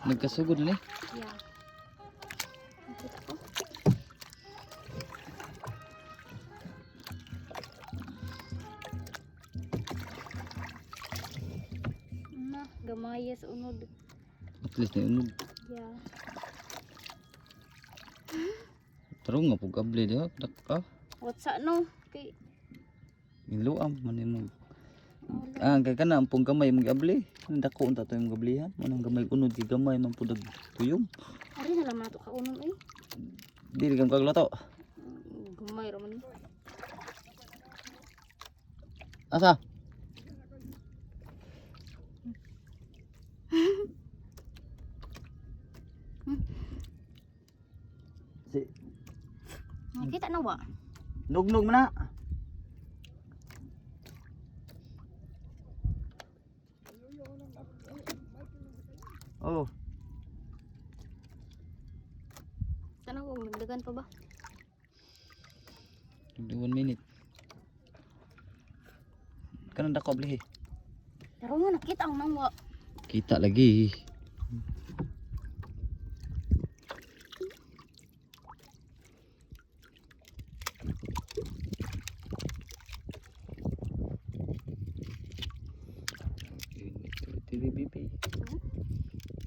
Nagkasugod ni. Yeah. Nakita ko. Na, gamaya sa unod. At least na unod. Yeah. Tarong nga pug abli diha. Dak ah. What's that no? Kay Iluam man nimo. Ah, kay kana ang pong gamay mong giabli. Ang dako unta to imong gablihan. Manang gamay unod kay gamay man pud ag tuyom. Ari na lang nato kaunon eh. Dili kam kagluto. Gamay ra man ni. Asa? Si Nakita na wa? Nugnog man na. Oh, Tanaw kung nagdagan pa ba? 1 minute. Kanang dako abli. Pero nga nakita ang nangwa. Kita lagi. Init TV.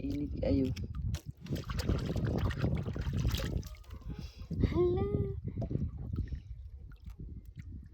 Init ayo.